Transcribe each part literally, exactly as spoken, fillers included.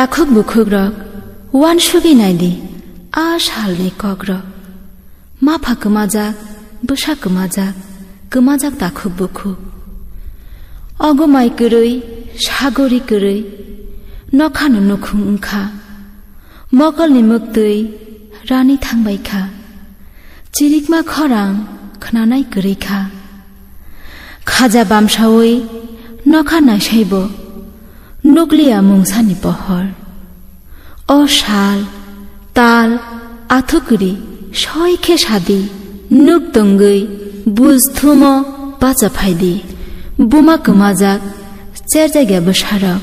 Takhuk bukhukrok, uansugwi naidi a salni kokrok. Mapha kwmajak, bwsa kwmajak, kwmajak takhuk bukhuk. Ogomai kwrwi, sagori kwrwi, nokhano nukhung wngkha. Mokolni mwktwi rani thangbai kha. Chirikma khorang khnanai kwrwi kha. Khaja bamsawi nokha naisaibo nukliya mungsani pohor. O sal, tal, athukri soi khe sadi, nuk tongwi bujthumo bacha phaidi, buma kwmajak cherjakya bwsarok,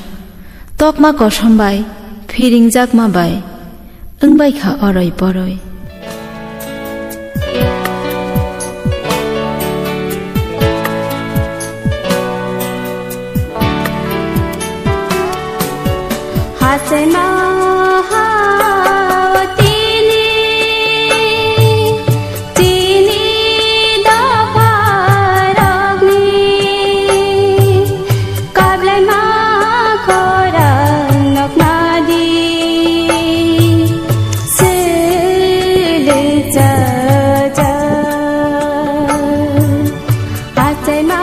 tokma kosom bai phiringjakma bai wngbai kha oroi poroi. Hachai ma ha tini, tini dopha rokni kablai ma khorang nokna di sele cha cha. Achai ma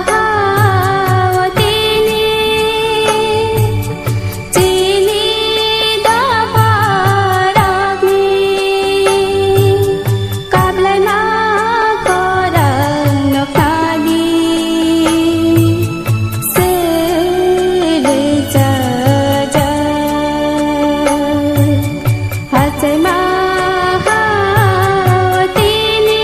ha tini, chini dopha rokni kablai ma khorang nokha di sele cha cha. Hachai ma ha tini.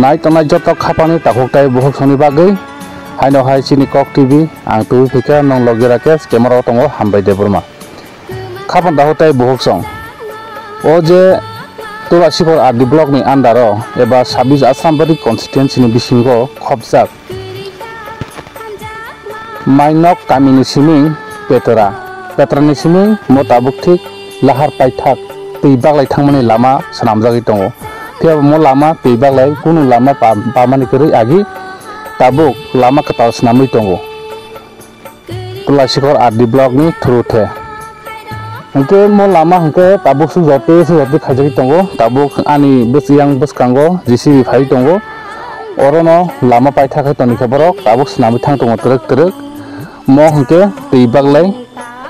Nai tongnai joto khapangni takhuk tai bukhuk songni bagwi haino hai chini Kok T V, ang tubui phikha nong logi Rakesh, camera o tongo Hambai Debbarma. Khapang takhuk tai bukhuk song. O je Tulasikhor R D block ni under o eba sabis Asrambari constituency ni bisingo khopjak Mainok kamini siming Petra. Petrani siming mo tabuk thik lahar paithak twi baglai thangmani lama swnamjagwi tongo. Phiya bo mo lama twi baglai kunu lama pa-, pamani kwrwi agi tabuk lama kwtal swnamwi tongo. Tulasikhor R D block ni through the. Hwnkhe mo lama hwnkhe tabuk sujotwi sujotwi khaijagwi tongo. Tabuk ani bwswk yang bwskango J C B phai tongo. Orono lama paithak khai tongkha borok tabuk swnamwi thang tongo twrwk twrwk. Mo hwnkhe twi baglai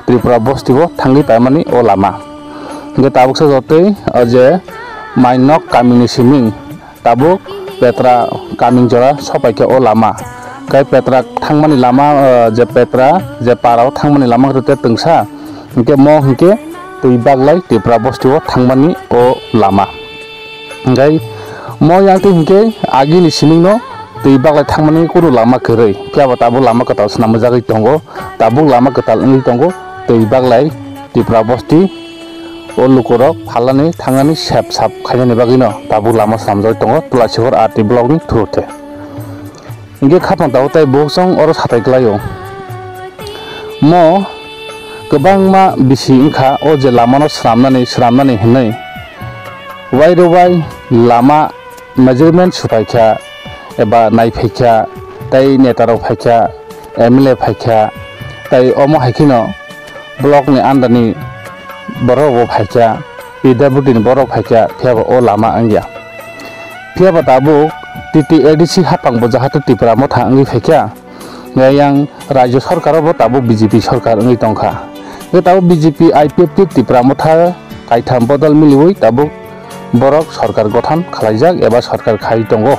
Tripura bosti o thangwi paimani o lama. Hwnkhe tabuk sujotwi o je Mainok kamini siming tabuk Petra kaming jora sopaikha o lama. Kai Petra thangmani lama, eh, je Petra je para o thangmani lama rwte twngsa. Hwnkhe mo hwnkhe twi baglai Tripura bosti o thangmani o lama. Hwnkhe mo yang twi hwnkhe agini siming no twi baglai thangmani kunu lama kwrwi. Phiya bo tabuk lama kwtal swnamjagwi tongo. Tabuk lama kwtal wngwi tongo. Twi baglai Tripura bosti o lukurok phalnani thangnani sep sap khainani bagwino tabuk lama swnamjagwi tongo Tulasikhor R D block ni through the. Hwnkhe khapang tabuk tai bukhuk song oro satai klaio. Mo kwbangma bisi wngkha o je lamano swnamnani swnamnani hwnwi. Wairwbai lama measurement supaikha eba naiphaikha, tei netarok phaikha, M L A phaikha, tei omo hai kheno block ni under ni borok bo phaikha, P W D ni borok phaikha, phiya bo o lama wngya. Phiya bo tabuk T T A D C hapang bo jahato Tipra motha wngwi phaikha. Yang Rajya Sarkar bo tabuk B J P sarkar wngwi tongkha. Hwnkhe tabuk B J P I P F T Tipra motha kaitham bodol miliwi tabuk borok sarkar gothon khlaijak eba sarkar khai tongo.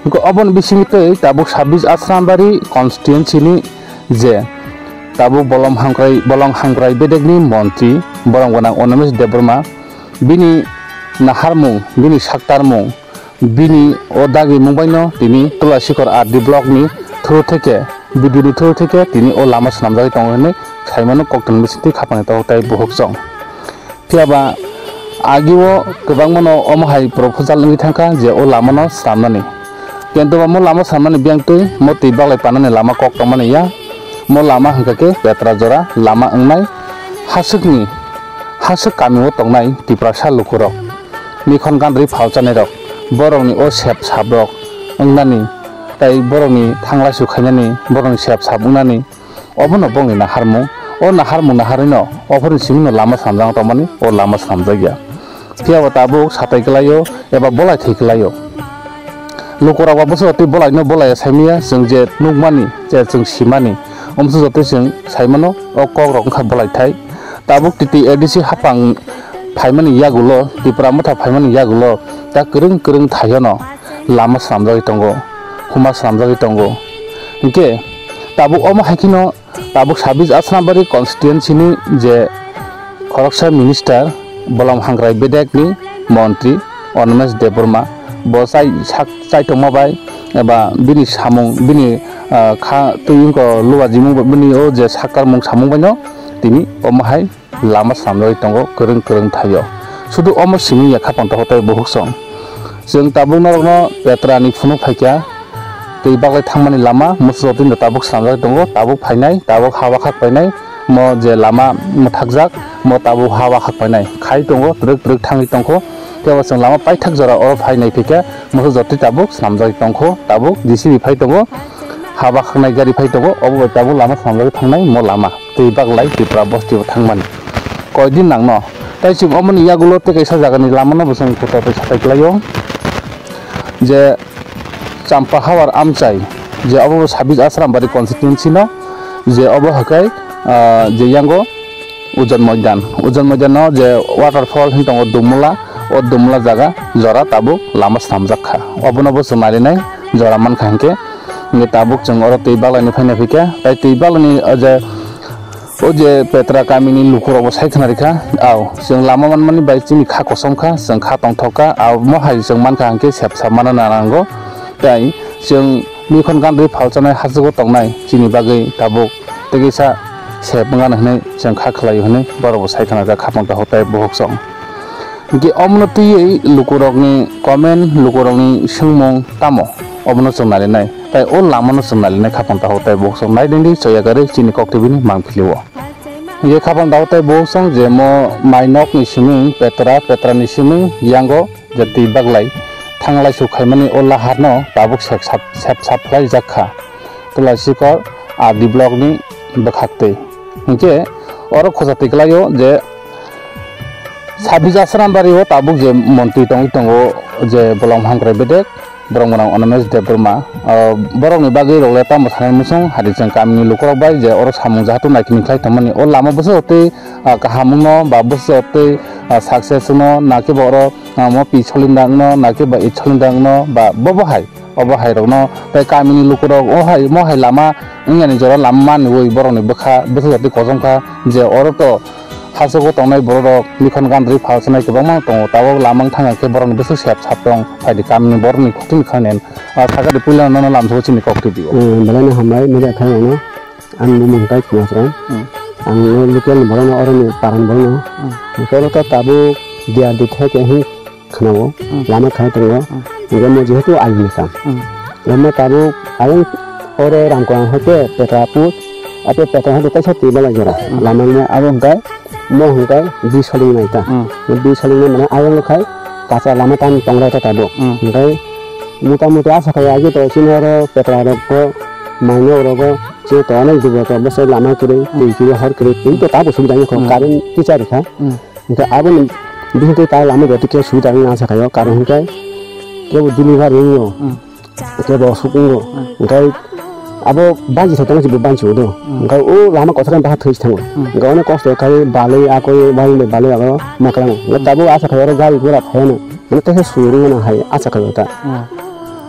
Hwnkhe oboni bisingtwi tabuk sabis Asrambari constituency ni je tabuk bolong hamkrai, bolong hamkrai bedekni montri, borong gwnang Animesh Debbarma, bini naharmung, bini saktarmung, bini o dagimung baino tini Tulasikhor R D block ni through theke, B D O ni through theke tini o lama swnamjagwi tongo hinwi saimano koktwmani bisingtwi khapangni tabuk tei bukhuk chwng. Phiya ba agi o kwbangmano omo hai proposal wngwi thangkha je o lamano swnamnani. Kintu ba mo lama swnamnani biyang twi mo twi baglai panani lama kok tongmani ya. Mo lama hwnkha khe Petra jora lama wngnai haswkni, haswk kami o tongnai Tiprasa lukurok, mikhon gandri phalchanai rok, borokni o sep sap rok wngnani tei borokni thanglai su khainani borokni sep sap wngnani. Obono bongni naharmung. O naharmung naharwino ophorni simi no lama swnamjak tongmani, o lama swnamjakya. Phiya bo tabuk satai kwlaio eba bolai thwi kwlaio. Lukurok ba bwswk twi bolaino bolai saimanya, chwng je nukmani, je chwng simani, omsu jotoi chwng saimano, o kokrok wngkha bolai thai. Tabuk T T A D C hapang phaimani yagulo, Tipra Motha phaimani yagulo, ta kwrwng kwrwng thaiono lama swnamjagwi tongo, huma swnamjagwi tongo. Hinkhe tabuk omo hai kheno tabuk sabis Asrambari constituency ni je khoroksa minister bolong hangkrai bedek ni montri Animesh Debbarma bo chai sak chaitokma bai eba bini samung bini, ah, kha twi wngkha luwa jimung bo bini o je sakar mung samung baino tini omo hai lama swnamjagwi tongo kwrwng kwrwng thaio. Sudu omo simi ya khapang tongo tei bukhuk song. Chwng tabuk norokno Petra ni phunuk phaikha, twi baglai thangmani lama muchung jotoni tabuk swnamjagwi tongo, tabuk phainai, tabuk ha wakhak painai, mo je lama mwthakjak, mo tabuk ha wakhak painai khai tongo, twrwk twrwk thangwi tongkho. Tei bo chwng lama paithak jora oro phainai phikha, muchung jotoni tabuk swnamjagwi tongkho, tabuk J C B phai tongo, ha wakhaknai gari phai tongo, obo bai tabuk lama swnamjagwi thangnai mo lama. Twi baglai Tripura bosti o thangmani. Koidin nangno. Tai chwng omoni yagulo tei kaisa jagani lamano bo chwng kotor twi satai kwlaio. Je Champa Hawar Amchai, je obo bo sabis Asrambari constituency no, je obo hakai, ah, je yango Ujon Moidan. Ujon Moidan no je waterfall hin tongo Dumula, o Dumula jaga jora tabuk lama swnamjak kha. Obono bo chwng narinai jora mankha hinkhe. Hinkhe tabuk chwng oro twi baglai ni phaina phikha. Tai twi baglai ni, ah, je O je Petra kamini lukurokbo sai khna rikha, au, chwng lama manmani bai chini kha kosom kha, chwng kha tongthok kha, amo hai chwng mankha hinkhe sepsa mana nanango. Tai chwng mikhon gandri phalchanai hachwgo tongnai chini bagwi tabuk tei kisa sep wngano hinwi chwng kha khlaio hinwi borokbo sai khna rikha khapang tongo tei bukhuk song. Hinkhe omono twiwi lukurokni comment, lukurokni swngmung tamo obono chwng narinai, tai o lamano chwng narinai khapang tongo tei bukhuk song. Naidingdi choya gari chini Kok T V ni mangpili o. Hinkhe khapang dago tei bukhuk song je mo mai nok ni siming Petra, Petra ni siming yango je twi baglai thanglai su khaimani o lahar no tabuk sep sap, sep sap khlai jak kha. Tulai sikor R D block ni bwkhak twi. Hinkhe oro khoja twi kwlaio je sabis Asrambari o tabuk je montri tongwi tongo je bolong hamkrai bedek. Borok mwnang Animesh Debbarma, ah, borokni bagwi rok le tamo sanai muchung, hari chwng kamini lukurok bai je oro samung jahato naikini khlai tongmani. O lama bwswk twi, ah, kaham wngno ba bwswk twi, ah, success wngno, na khe ba oro, ah, mo pi solinda wngno, na khe ba it solinda wngno, ba bo bo hai, obo hai rokno tei kamini lukurok o hai, mo hai lama wngyani jora lama manwi borokni bwkha, bwswk jatwi kosom kha je oro to Hachwgo tongnai bororok mikhon gandri phalchanai kwbangma tongo, tabuk lamang thangya khe borokni bwswk sep sap tong phaidi kamini borokni khukchini khanen. Ah, sakha de puila nono lamsao chini kok twi dio. Hmm, belai no hambai media thai ano. Ang bumung tai khna srang. Hmm. Ang no local ni borok no, oro ni paran borok no. Hmm. Oro to tabuk dia di thai ke hin khna o. Hmm. Lama khai tongo. Hmm. Ego mo jehetu ayung ni kam. Hmm. Emo tabuk ayang oro Ramkwang hoite Petrapur, ape Petra hoite kaisa twi balai jora. Hmm. Lama ni abo hwnkhe mo hwnkhe bi soling nai ta. Hmm. Bi soling nai mane ayang khai kacha lama tam tongra ta tabuk. Hmm. Hwnkhe mota moti asa khai agi to chini oro Petra rok bo mai no oro bo chini to onek dubra to bwsai lama kwrwi, hmm, twi kwrwi, hor kwrwi, twi to tabuk subida wngkha, hmm, current twi cha rikha. Hmm. Hwnkhe aboni bisingtwi ta lama bo twi khe subida wngya asa khai o, karon hwnkhe kebo delivery wngyo. Hmm. Kebo aswk wngo. Hmm. Hwnkhe abo banchi thai tongma se bo banchi udo. Hmm. Hwnkhe o lama kothok bahai thwi thango. Hmm. Hwnkhe onek kosto khai balwi akoi bahai bai balwi abo maklang. Hwnkhe, hmm, tabuk asa khai oro gari gura phaiano. Mane teisa sui rwngmano hai asa khai ta. Hmm.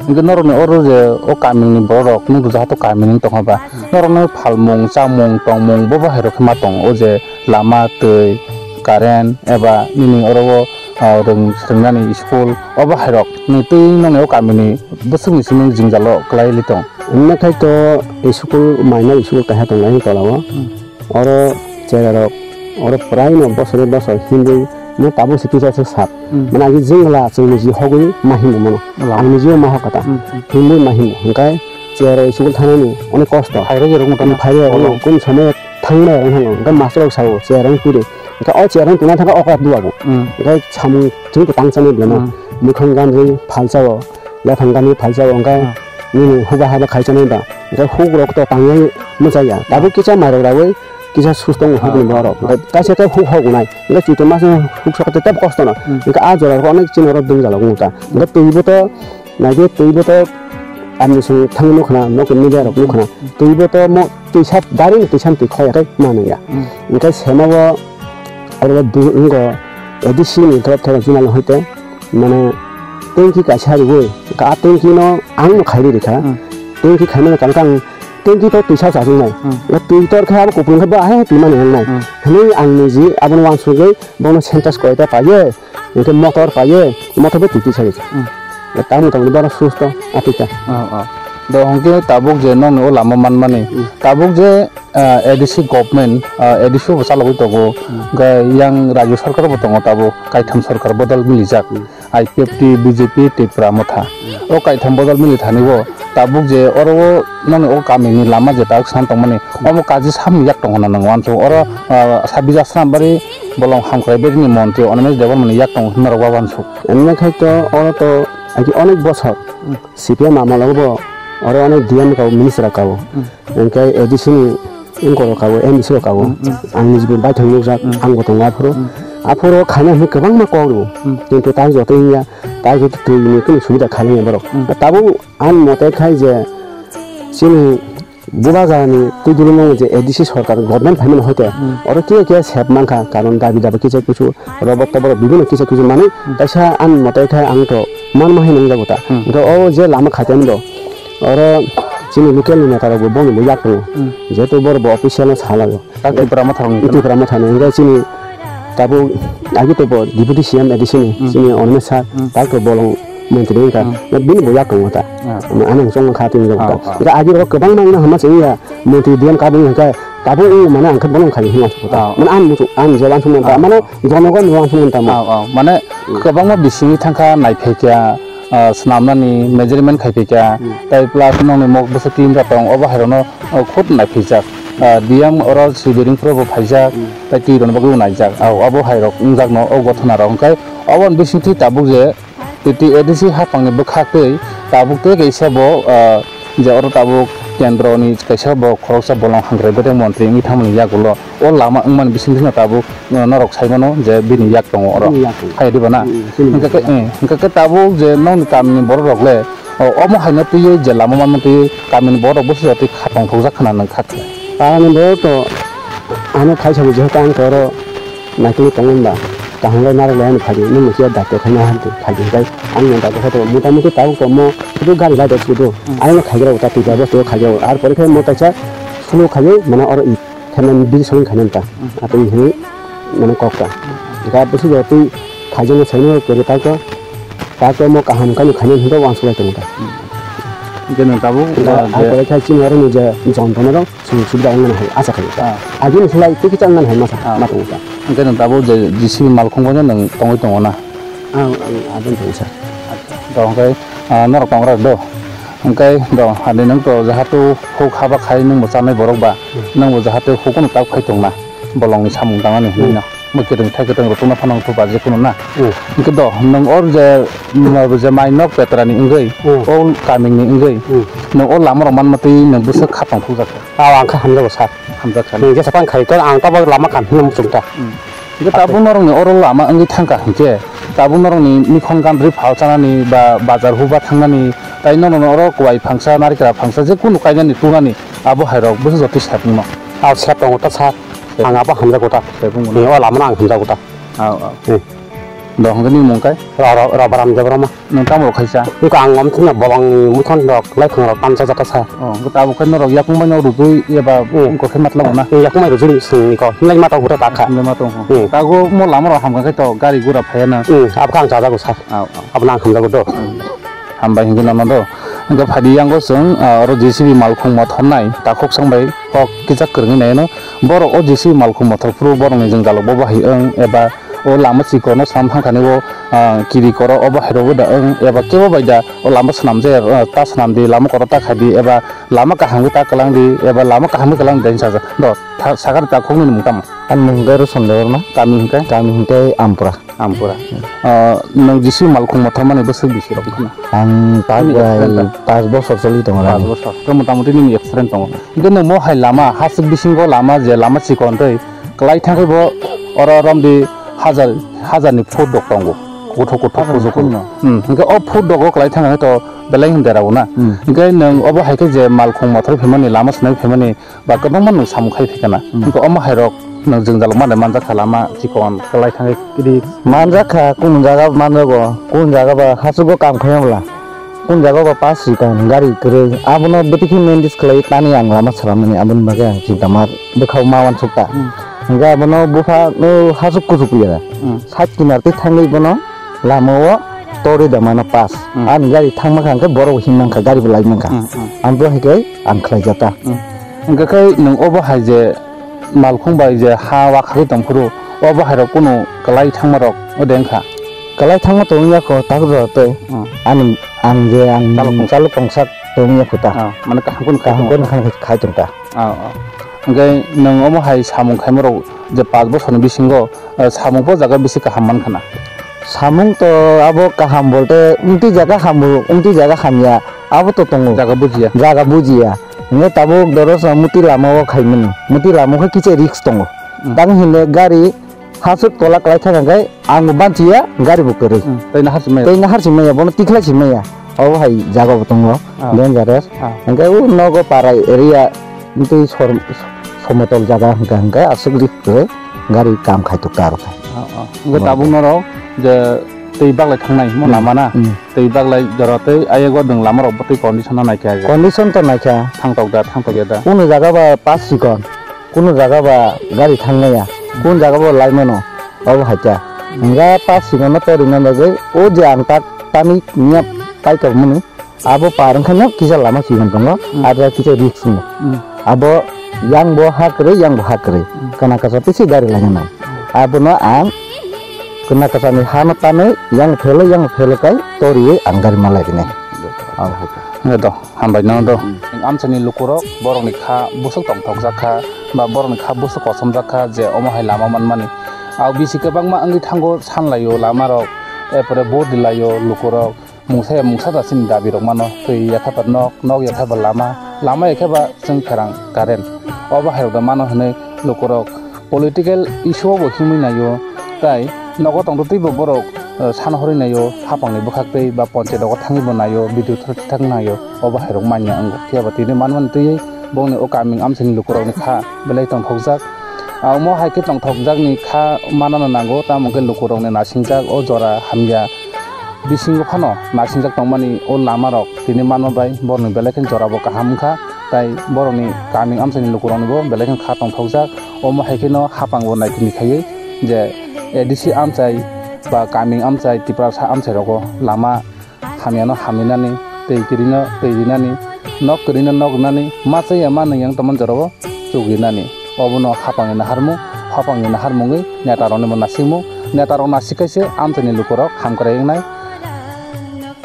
Hwnkhe norokni oro je o kamini borok rok nung rwjak to kamini wng tongkha ba, norokno phalmung, chamung, tongmung bo bahai rok khe ma tongo, o je lama, twi, current eba nini oro o, ah, rwng swrwngnani school o bahai rok ni twi nongni o kamini bwswkni simi jwngjalo kwlai li tong. Wngkha khe to school mainai school kaisa tongnai tola o. Hmm. Oro chera rok, oro prai no bosor bosor himwi mo tabuk se kisa se sap. Hmm. Mane agi jingla chwng niji hogwi ma himo mono. Lama. Ang niji ma hokata. Hmm, hmm. Himwi ma himo. Hwnkhe chera rok school thanani onek kosto. Phairok erok muta. Phairok erok. Olo. Kum samaya thangnai rok hwnwi. Hwnkhe master rok sao chera rok turi. Hwnkhe o chera rok tuna thangkha okra duabu. Hmm. Hwnkhe samung chwng kwtang chanai belai no. Hmm. Mukhang gandri phalsa o. Yaphang gani phalsa wngkha, hmm, nini huba haba khaichanai ba, hwnkhe hukrok to tangnai mwchaiya. Tabuk kisa mairok raui kisa susto wng hukni, ah, borok. Ah. Hwnkhe kaisa khe huk hok wngnai. Hwnkhe chuiton masa huk sokha tei tebo kosto no. Hmm. Hwnkhe a jora khe onek chini oro dwng jala wng ta. Hwnkhe twi bo to naidi twi bo to amni song thang nukha na, nokni media rok nukha na. Hmm. Twi bo to mo twisa direct twisa twi khoya khe manwi ya. Hmm. Hwnkhe sema bo oro bo du-, wngkha A D C ni top thero chuna no hoite. Mane, tengki kaisa riwi, ka tengki no ang no khairi rikha. Hmm. Tengki khaimani kang kang tengki to twisa chajwngnai. Hmm. Nga twi tor khe abo kupulung khe bo ahe twi mani wngnai. Hmm. Hwnwi ang niji abono uansugwi bono sentence koita paiye, hwnkhe motor paiye, motor bo twi twi sai rikha. Hmm. Tamo tamo bono susto atwika. Oh, oh. Do hwnkhe tabuk je nokni o lama manmani. Hmm. Tabuk je ah, A D C government, ah, A D C bo chalogwi tongo, hmm, hwnkhe yang rajyo sarkar bo tongo tabuk, kaitham sarkar bodol milijak, hmm, I P F T, B J P, Tipra Motha. Hmm. O kaitham bodol mili thani o tabuk je oro o nokni o kamini lama je tabuk swnam tongmani, hmm, omo kaji samung yak tongo na nang uansuk oro, ah, sabija swnam bari bolong hamkrai bari ni montri Animesh Debbarma ni yak tongo hwnwi norok uansuk. Wngkha khe to oro to agi onek bosor, hmm, C P M amolo bo oro onek D M kabo minister kabo. Hmm. Hwnkhe A D C ni wngkoro kabo, M D C rok kabo. Mm, mm. Ang niji bo baithang nukjak, mm, ang bo tongo aphuru. Mm. Aphuru khaina hwnwi kwbangma kok rwo. Mm. Kintu tai joto wngya, tai joto twi ni kunu subida khailangya borok. Mm. Tabuk ani mote khai je chini bubagrani twi dulumung je A D C sorkar government phaimani hoite, mm, oro kiya kiya sep mankha, karon dabi dabi kisa kisu robot toboro bibino kisa kisu manwi, mm, kaisa ani mote khai ang to manma hai nangjago ta. Mm. Hwnkhe o je lama khaitani bo, oro chini local ni neta rok bo boni bo yak tongo. Hmm. Jehetu borok bo official no salaio. Tak Tipra Motha rok ni Tipra Motha ni hwnkhe chini tabuk agi to bo Deputy C M A D C ni, hmm, chini Animesh sir, hmm, tak to bolong montri wngkha. Hmm. Bini bo yak tongo ta. Ah. Ano chong kha tini rok ta. Ah, ah. Hwnkhe agi rok kwbangma wngna hwnma chwngya montri D M kabung hwnkhe tabuk wng mane ang khe bono wngkha hinwi uansukha ta. Ah. Mane ang muchung, ang je uansukmani ta, ah, mane jonogon uansukmani ta mo. Ah, ah. Mane, hmm, kwbangma bisingni thangkha naiphaikya, ah, swnamnani measurement khaiphaikya, hmm, tei plus nokni mok bwswk clean kha tong, obo hairokno, oh, khud naiphaijak. Ah, D M oro Sibiring phuru bo phaijak, hmm, tei twi rwna bagwi bo naijak. Ah, obo hairok wngjakno o gothona rok hwnkhe oboni bisingtwi tabuk je T T A D C hapangni bwkhaktwi tabuk tei kaisa bo, ah, je oro tabuk kendroni kaisa bo khoroksa bolong hamkrai bedek montri wngwi thangmani yagulo o lama wngmani bisingtwi no tabuk, ah, norok sai mano je bini yak tongo oro. Bini yak tongo. Hai diba na? Hmm, hmm, hwnkhe khe, hmm, hwnkhe khe tabuk je nokni kamini borok rok le, o, omo haino twiwi je lama manma twiwi kamini borok rok bwsajak twi kha tongthokjak khna nwng kha khe. Tamni borok to ano khaisa bo jehetu ang to oro Naikhe tongmani ba, kaham bai narwk lai ani phaidi, nini khe daityo khaina hamdi phaidi, hwnkhe ani daityo khe to motamuti tabuk tongmo, hudu gari lai dok hudu, hmm, ani no khaijak ta twi tabuk twi khaijak, ar pore khe mo kaisa sulu khaijak, mane oro i khaimani bini songwi khainani ta, hmm, atwi hinwi mane kok ta, hwnkhe bwswk twi khaijak no saimano kere tabuk, tabuk mo kaham khe no khainani hwnkhe uansuk lai tongo ta. Hwnkhe nwng tabuk, hwnkhe ah, ar je pore khe chini oro ni je jon tongnai rok, Sujog subida wngmani hai acha khaio. Ah. Agini slai tei kisa wngmani hai masa, ah, ma tongo ta. Hwnkhe nwng tabuk je J C B malkhung bai no nwng tongwi tongo na? Ang, ang aboni tongo sir. To hwnkhe, ah, norok tongra do. Hwnkhe do, ani nwng to jahatu huk haba khai nwng bo chanai borok ba. Hmm. Nwng bo jahatu huk no tak phai tong na. Bolong ni samung tangmani hinwi, hmm, no. Mwkhwtwng thaikwtwng rwtwkna phano wngkha ba je kunu na. Hmm. Hwnkhe do, nwng or je, mm, je mai nok petrani wngwi, hmm, o kamini wngwi, hmm, nwng o lama rok manma twi nwng bwswk kha tongthokjak kha. Ah, ang kha hamjago sir. Hamjak kha. Hmm, jesa phang khai khe ang tabok lama kaham hwnwi muchung ta. Hmm. Hwnkhe tabuk norokni oro lama wngwi thangkha hinkhe, tabuk norokni mikhon gandri phal chanani ba bazar huba thangnani, tai norokni oro kwbai phangsa, narikra phangsa, je kunu kainani tunani, abo hai rok bwswk jotoi sepungno. Ah, sep tongo ta sir. Ang abo hamjago ta. Sep wngmano. Hmm, o lama no ang hamjago ta. Aw, aw. Hmm. Do hwnkhe nini mung kai? Ro-, ro-, Robaram Debbarma. Nwng tamo rok khaisa? Wngkha ang omo thwngya bolongni muikhon rok, laikhwng rok tamsa jata sa. Oh, wngkha tabuk khe norok yakung bai no rutui eba Hmm. wngkha khe matlago na? Hmm, yakung bai rutui swngni kok, hinlai mata hura ta kha. Hinlai mata hura. Hmm. Tago mo lama rok hamkha khe to gari gura phaiya na? Hmm, abkha ang chajago sa. Oh, oh. Abono ang hamjago do. Hmm. Hambai hwnkhe nono do. Hwnkhe phaidi yango chwng, ah, oro J C B malkhung mothor nai, takhuk song bai kok kisa kwrwngwi naino. Borok o J C B malkhung mothor phuru borokni jwngjalok bo bahai wng eba o lama chikon no swnam thangkani o, ah, kiri koro obo hai rok da wng eba kebo bai da o lama swnam je, ah, ta swnam di, lama koro ta khai di eba lama kaham khe ta kwlang di eba lama kaham khe kwlang di hinsa do. Tha-, sakha takhuk nini mung tamo? Ani mung hwnkhe Ruson Debbarma. Kami hwnkhe? Kami hwnkhe Ampura. Ampura. Hmm. Ah, nwng J C B malkhung mothor mani bwswk bisi rok wngkha na? Ang tak Ani bai experience ta? Pas bosor choli tongo Pas rani. Bosor. Khe motamuti nini experience tongo. Hwnkhe nwng mo hai lama, hasuk bisingo lama je lama chikon tei kwlai thangkhe bo oro romdi hajar, hajar ni foot rok tongo. Kuthuk kuthuk Hajar ni kuthuk foot kuthuk. No? Hmm. Hwnkhe o foot rogo kwlai thangkhe to belai hwn derao na. Hmm. Hwnkhe nwng obo hai khe je malkhung mothor phaimani, lama swnai phaimani, ba kwbangma nwng samung khai phaikha na. Hmm. Hwnkhe omo hai rok nwng jwngjal mano manjak kha lama chikon kwlai thangwi kiri. Manjak kha, kunu jaga manjago, kunu jaga ba hasugo kam khaima bwla, kunu jaga ba pass chikon gari kwrwi, abono bwtwi khe manage khlai tani ang lama swlamani, aboni bagwi ang chinta ma bwkhao ma uansuk ta. Hmm. Hwnkhe abono bupha no hasuk kuchuk ya. Hmm. Side kinar twi thangwi bono lama o torwi da mano pass. Hmm. Ani gari thangma kha hwnkhe borok bo himma kha, gari bo lai mankha. Hmm, hmm. Ang bo hai khe ang khlai jata. Hmm. Hwnkhe khe nwng obo hai je malkhung bai je ha wakhagwi tongphuru, obo hai rok kunu kwlai thangma rok ode wngkha? Kwlai thangma tongwi yakho, tak jora tei Hmm. ani ang je ang Chalok tongsa. Chalok tongsa tongwi yakho ta. Ah, mane kaham kheno khai Kaham tongo. Kheno khai, khai tong ta. Ah, ah. Hwnkhe nwng omo hai samung khaima rok je pash bosorni bisingo, eh, samung bo jaga bisi kaham mankha na? Samung to abo kaham bolte, umtwi jaga hambo, umtwi jaga hamya, abo to tongo. Jaga bujiya. Jaga bujiya. Hwnkhe tabuk doro sa muti lama o khaimani. Muti lama o khe kisa risk tongo. Hmm. Tang hinle gari hasuk tola kwlai thang khe ang bo banchiya, gari bo kwrwi. Hmm. Tei nahar si maya. Tei nahar si maya, bono tikhlai si maya. Obo hai jaga bo tongo, Ah. dangerous. Ah. Hwnkhe o nogo parai area, tei sor-, somotol jaga hwnkha hwnkhe aswk risk kwrwi gari kam khai tok ta rwkha. Ah, ah. Hwnkhe Bo tabuk norok je tei baglai thangnai mo Hmm. lama na? Hmm. Tei baglai jora tei ayego nwng lama rok bo tei condition no naikha je. Condition to naikha. Thangtok da, thangtok ya da. Kunu jaga ba pass chikon, kunu jaga ba gari thangmaya, kunu jaga bo lai mano, obo hai kha. Hwnkhe pass chikon no torina bagwi o je ang tak tani niya pai tongmani, abo par wngkha no kisa lama chikon tongo, Hmm. abo kisa risk tongo. Hmm. Abo yang bo ha kwrwi, yang bo ha kwrwi. Hmm. Kana kasa pisi gari laina nang. Hmm. Abono ang kana kasani hano tanwi yang phelo, yang phelo kai toriwi ang gari malai rwnai. Abo hai kha. Nge do, hambai no do. Hmm. Amchaini lukurok borokni kha bwswk tongthokjak kha, ba borokni kha bwswk kochomjak kha je omo hai lama manmani. Abo bisi kwbangma wngwi thango, sanlaio lamarok, erpore vote rilaio lukurok. Mungsa ya mungsa da chini dabi rok mano, twi ya khe ba nok, nok ya khe ba lama, lama ya khe ba chwng pherang current. Obo hai rok da mano hwnwi lukurok political issue o bo himwi naio, tai nogo tongtwtwi bo borok, eh, san horwi naio, hapang ni bwkhak twi ba ponchayat rogo thangwi bo naio, B D O thangwi naio, obo hai rok manya wngo. Phiya ba tini manmani twiwi bongni o kaming amchaini lukurok ni kha belai tongthokjak. Omo hai khe tongthokjakni kha manano nango, tamo khe lukurokni nasingjak o jora hamya bisingo phano nasingjak tongmani o lamarok tini manma bai borokni belai khe jorabo kaham wngkha, tai borokni kaming amchaini lukuroknibo belai khe kha tongthokjak. Omo hai kheno hapangbo naikini khaiwi je A D C amchai ba kaming amchai, Tiprasa amchairogo lama hamyano hamrinani, twi kwrwino twi rinani, nok kwrwino nok rinani, ma chaya ma nwngyang tongmani jorao chukrinani. Obono hapangni naharmung, hapangni naharmungwi netarokni bo nasikmung, netarok nasikhaise amchaini lukurok hamkrai wngnai.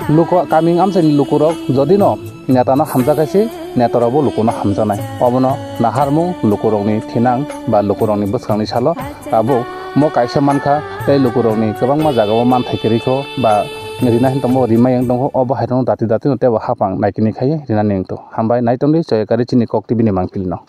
Luku, kaming amchaini lukurok jodino netano hamjakhaise, netarokbo lukuno hamjaknai. Obono naharmung lukurokni thinang ba lukurokni bwskangni salo tabuk mo kaisa mankha tei lukurokni kwbangma jagao manthai kwrwikho ba rina hinwi tongmo rimai wng tongkho, obo hairokno dati dati no teibo hapang naikini khaiwi rinani wngtong. Hambai naitongdi Choyakari chini Kok T V ni mangpili no.